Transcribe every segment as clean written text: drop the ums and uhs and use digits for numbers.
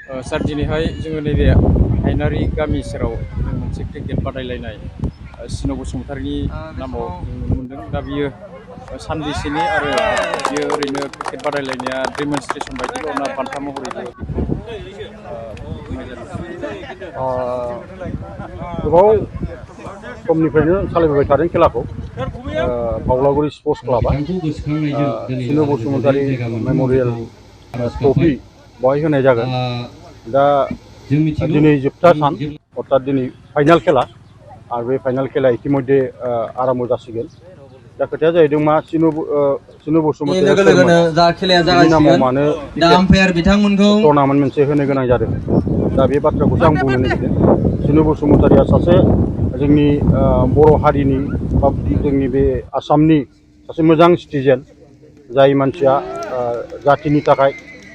सार दिनैहाय जोङो नैबे हायनारि गामि सेराव मोनसे क्रिकेट बादायलायनाय सिन' बसुमतारिनि नामाव जों नुनो मोन्दों। दा बियो सानबेसेनि आरो बियो ओरैनो क्रिकेट बादायलायनाया डेमनस्ट्रेसन बायदिल' ना बान्था महरैबो गोबाव समनिफ्रायनो सालायबोबाय थादों खेलाखौ बावलागुरि स्पर्ट्स क्लाबा सिन' बसुमतारि मेम'रियेल ट्रफि बहाय होनाय जागोन। दा दिनै जोबथा सान अर्थात दिनै फाइनाल खेला आरो बे फाइनाल खेला इतिमध्ये आराम्भ जासिगोन। दा खोथाया जाहैदों मा सिन' बसुमतारि नामाव मानो टुर्नामेन्ट मोनसे होनो गोनां जादों। दा बे बाथ्राखौसो आं बुंनो नागिरदों। सिन' बसुमतारिया सासे जोंनि बर' हारिनि बा जोंनि बे आसामनि सासे मोजां सिटिजेन, जाय मानसिया जातिनि थाखाय,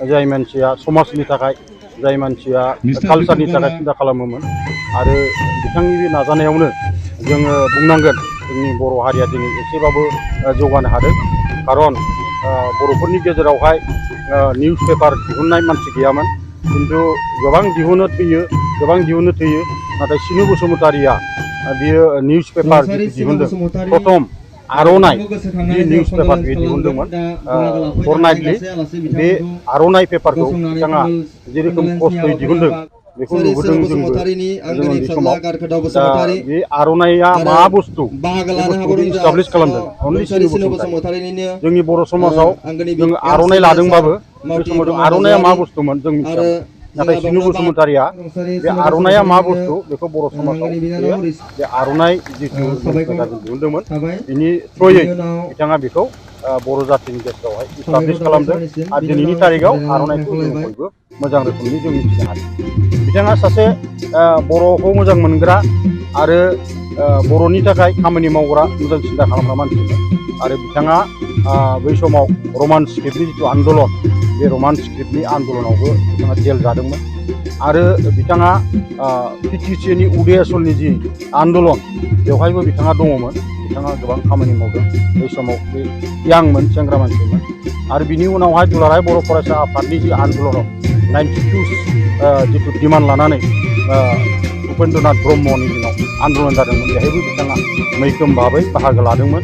जाय मानसिया समाजनि थाखाय, जाय मानसिया कालचारनि थाखाय सिन्था खालामोमोन। आरो बिथांनि बे नाजानायावनो जोङो बुंनांगोन जोंनि बर' हारिया दिनै एसेबाबो जौगानो हादों। खारन बर'फोरनि गेजेरावहाय निउस पेपार दिहुननाय मानसि गैयामोन, खिन्थु गोबां दिहुनो थैयो। नाथाय सिन' बसुमतारिया बियो निउस पेपार दिहुनदों। प्रथम आर'नाइ जि निउस पेपार बे दिहुनदोंमोन फरनाइटलि। बे आर'नाइ पेपारखौ बिथाङा जेरोखोम खस्थ'यै दिहुनदों बेखौ नुबोदों जोंबो जों उन्दै समाव। दा बे आर'नाइया मा बुस्थु बे बुस्थुखौ इस्टाब्लिस खालामदों अनलि सिन' बसुमतारि। जोंनि बर' समाजाव जों आर'नाइ लादोंबाबो बे समाव जों आर'नाइया मा बुस्थुमोन जों मिथियामोन। नाथाय सिन' बसुमतारिया बे आर'नाइया मा बुस्थु बेखौ बर' समाजाव बे आर'नाइ जिथु दिहुनदोंमोन बिनि थ्रुयै बिथाङा बेखौ बर' जातिनि गेजेरावहाय इस्टाब्लिस खालामदों। आरो दिनैनि तारिखाव आर'नाइखौ जों बयबो मोजां रोखोमनि जों मिथिनो हादों। बिथाङा सासे बर'खौ मोजां मोनग्रा आरो बर'नि थाखाय खामानि मावग्रा मोजां सिन्था खालामग्रा मानसिमोन। आरो बिथाङा बै समाव रमान स्क्रिप्टनि जिथु आन्दलन, बे रमान स्क्रिप्टनि आन्दलनावबो बिथाङा जेल जादोंमोन। आरो बिथाङा PTCनि उदयाचलनि जि आन्दलन बेवहायबो बिथाङा दङमोन। बिथाङा गोबां खामानि मावदों। बै समाव बे यांमोन, सेंग्रा मानसिमोन। आरो बिनि उनावहाय दुलाराय बर' फरायसा आफादनि जि आन्दलनाव 92 जिथु डिमान्ड लानानै उपेन्द्रनाथ ब्रह्मनि दिनाव आन्दलन जादोंमोन, बेहायबो बिथाङा मैखोम भाबै बाहागो लादोंमोन।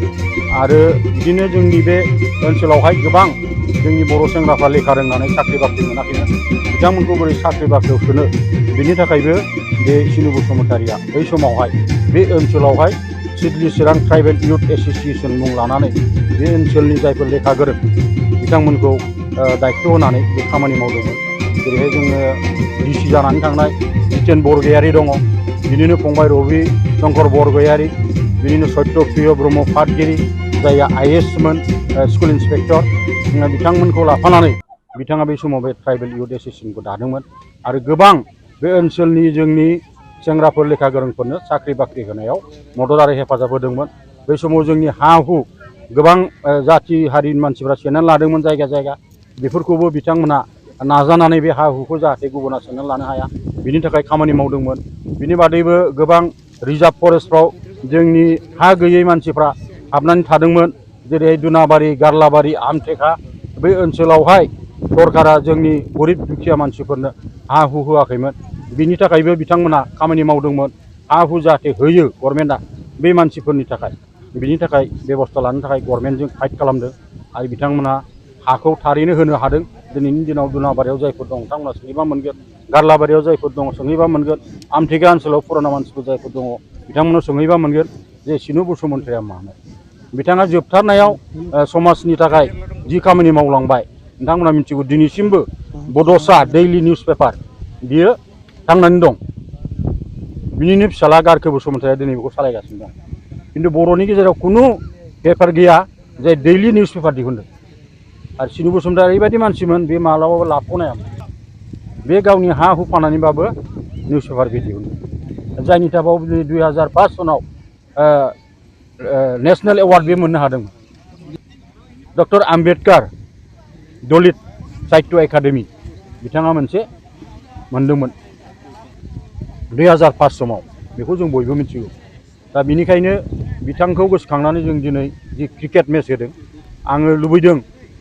आरो बिदिनो जोंनि बे ओनसोलावहाय गोबां जोंनि बर' सेंग्राफ्रा लेखा रोंनानै साख्रि बाख्रि मोनाखैमोन। बिथांमोनखौ बोरै साख्रि बाख्रियाव सोनो, बिनि थाखायबो बे सिन' बसुमतारिया बै समावहाय बे ओनसोलावहाय सिडली चिरां ट्राइबेल इउथ एस'सिएसन मुं लानानै बे ओनसोलनि जायफोर लेखा गोरों बिथांमोनखौ दायित्व होनानै बे खामानि मावदोंमोन। जेरैहाय जोङो DC जानानै थांनाय जितेन बरगयारि दङ, बिनिनो फंबाय रबि शंकर बरगयारि, बिनिनो सत्यप्रिय ब्रह्म पाटगिरि जायआ IAS मोन, स्कुल इन्सपेक्टर। बिथांमोनखौ लाफानानै बिथाङा बै समाव बे ट्राइबेल इउथ एस'सिएसनखौ दादोंमोन। आरो गोबां बे ओनसोलनि जोंनि सेंग्राफोर लेखा गोरोंफोरनो साख्रि बाख्रि होनायाव मदद आरो हेफाजाब होदोंमोन। बै समाव जोंनि हा हु गोबां जाथि हारिनि मानसिफ्रा सेनानै लादोंमोन जायगा जायगा। बेफोरखौबो बिथांमोना नाजानानै बे हा हुखौ जाहाथे गुबुना सेनानै लानो हाया बिनि थाखाय खामानि मावदोंमोन। बिनि बादैबो गोबां रिजार्भ फरेस्टफ्राव जोंनि हा गैयै मानसिफ्रा हाबनानै थादोंमोन। जेरैहाय दुनाबारि, गारलाबारि, आमथेखा बै ओनसोलावहाय सरकारा जोंनि गरिब दुखिया मानसिफोरनो हा हु होआखैमोन। बिनि थाखायबो बिथांमोना खामानि मावदोंमोन। हा हु जाहाथे होयो गभर्नमेन्टआ बे मानसिफोरनि थाखाय, बिनि थाखाय बेबस्था लानो थाखाय गभर्नमेन्टजों फाइट खालामदों। आरो बिथांमोना हाखौ थारैनो होनो हादों। दिनैनि दिनाव दुनाबारियाव जायफोर दं बिथांमोना सोंहैबा मोनगोन, गारलाबारियाव जायफोर दङ सोंहैबा मोनगोन, आमथेखा ओनसोलाव फुराना मानसिफोर जायफोर दङ बिथांमोनाव सोंहैबा मोनगोन जे सिन' बसुमतारिया मामोन। बिथाङा जोबथारनायाव समाजनि थाखाय जि खामानि मावलांबाय नोंथांमोना मिथिगौ। दिनैसिमबो बड'सा दैलि निउस पेपार बियो थांनानै दं। बिनिनो फिसाला गारखो बसुमतारिया दिनै बेखौ सालायगासिनो दं। खिन्थु बर'नि गेजेराव खुनु पेपार गैया जाय दैलि निउस पेपार दिहुनदों। आरो सिन' बसुमतारिया ओरैबायदि मानसिमोन, बे मालाबाबो लाबखौ नायामोन। बे गावनि हा हु फाननानैबाबो निउस पेपार बे दिहुनदों। जायनि थाखाय 2005 सनाव नेशनेल एवार्ड बे मोननो हादोंमोन। डक्टर आम्बेडकार दलित साहित्य एकाडेमि बिथाङा मोनसे मोनदोंमोन 2005 समाव। बेखौ जों बयबो मिथिगौ। दा बिनिखायनो बिथांखौ गोसोखांनानै जों दिनै जि क्रिकेट मेच होदों, आङो लुबैदों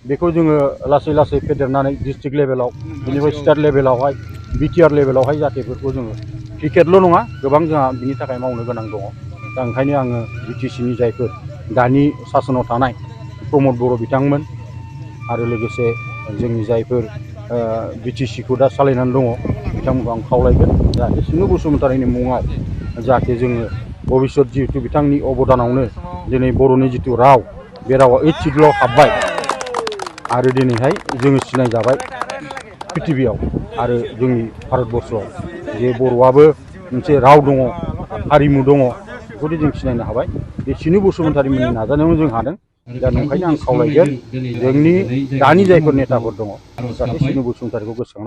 बेखौ जोङो लासै लासै फेदेरनानै डिस्ट्रिक्ट लेभेलाव, बेनिफ्राय स्टेट लेभेलावहाय बिटिआर लेभेलावहाय जाहाथे बेफोरखौ जोङो क्रिकेटल' नङा गोबां जोंहा बिनि थाखाय मावनो गोनां दङ दा ओंखायनो आङो बिटिसिनि जायफोर दानि सासनाव थानाय प्रमद बर' बिथांमोन आरो लोगोसे जोंनि जायफोर बिटिसिखौ दा सालायनानै दङ बिथांमोनखौ आं खावलायगोन जाहाथे सिनु बसुमतारीनि मुङाव जाहाथे जोङो भबिष्यत जिहेतु बिथांनि अबदानावनो दिनै बर'नि जिथु राव बे रावा 8 सिडुलाव हाबबाय आरो दिनैहाय जोङो सिनायजाबाय पृथिबियाव आरो जोंनि भारतबर्षआव जे बर'आबो मोनसे राव दङ हारिमु दङ बेखौदि जों सिनायनो हाबाय बे सिनु बसुमतारीमोननि नाजानायावनो जों हादों दा नंखायनो आं खावलायगोन जोंनि दानि जायफोर नेताफोर दङ जाहाथे सिनु बसुमतारीखौ गोसोखांनानै